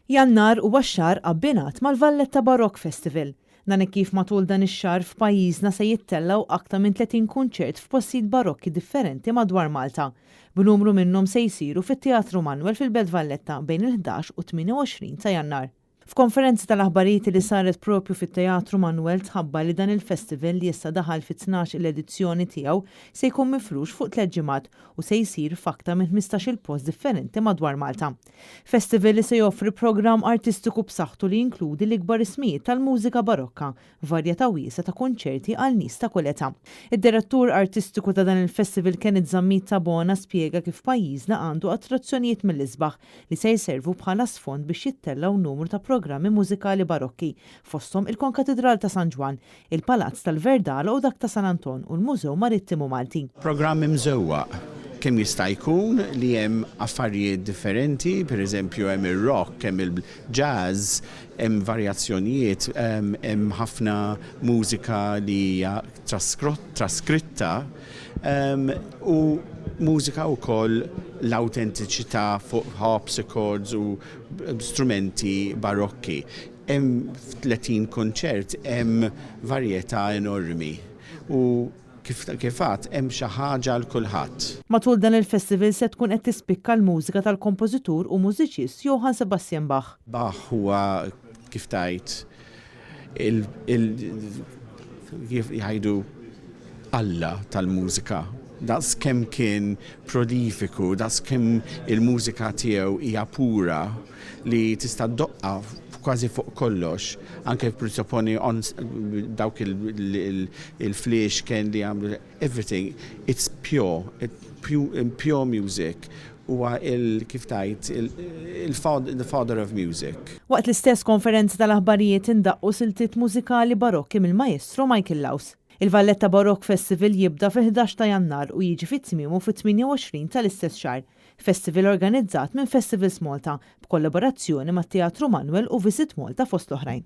Jannar huwa x-xahar abbinat mal-Valletta Baroque Festival. Dan hekk kif matul dan ix-xahar f'pajjiżna se jittellgħu aktar minn 30 kunċert f'postijiet barokki differenti madwar Malta, b'numru minnhom se jsiru fit-Teatru Manoel fil-Belt Valletta bejn il-11 u 28 ta' Jannar. F'konferenza tal-aħbarijiet li saret propju fit-Teatru Manoel tħabbar li dan il-festival li issa daħal fit-12-il edizzjoni tiegħu se jkun mifrux fuq tlett ġimgħat u se jsir f'aktar minn 15-il post differenti madwar Malta. Festival li se joffri programm artistiku b'saħħtu li jinkludi l-ikbar ismijiet tal-mużika barokka, varjetà wiesgħa ta' kunċerti għal nies ta' kull età. Id-direttur artistiku ta' dan il-festival Kenneth Zammit Tabona spjega kif pajjiżna għandu attrazzjonijiet mill-isbaħ li se jservu bħala sfond biex jittellgħu numru ta' programmi mużikali barokki, fosthom il-Konkatidral ta' San Ġwann, il-Palazz tal-Verdala u dak ta' San Anton u l-Mużew Marittimu Malti. Programm imżewwaq kemm jista' jkun li hemm affarijiet differenti, pereżempju hemm ir-rock, hemm il-jazz, hemm varjazzjonijiet, hemm ħafna mużika li hija traskritta u mużika wkoll l-awtentiċità fuq harpsichords u strumenti barokki. Hemm f'30 kunċert hemm varjetà enormi u kif kif għedt hemm xi ħaġa għal kulħadd. Matul dan il-festival se tkun qed tispikka l-mużika tal-kompożitur u mużiċist Johann Sebastian Bach. Bach huwa kif tgħid il, il kif jgħidu Alla tal-mużika. Daqs kemm kien prolifiku, daqs kemm il-mużika tiegħu hija pura li tista' ddoqqha kważi fuq kollox, anke presupponi on dawk il-fliexken li għamlu, everything, it's pure, pure music. Huwa il kif tgħid il the father of music. Waqt l-istess konferenza tal-aħbarijiet indaqqu siltiet mużikali barokki mill-maestro Michael Laus. Il-Valletta Baroque Festival jibda fil-11 ta' Jannar u jiġi fi tmiemu fit-28 tal-istess xahar. Festival organizzat minn Festivals Malta b'kollaborazzjoni mat-Teatru Manoel u Visit Malta fost l-oħrajn.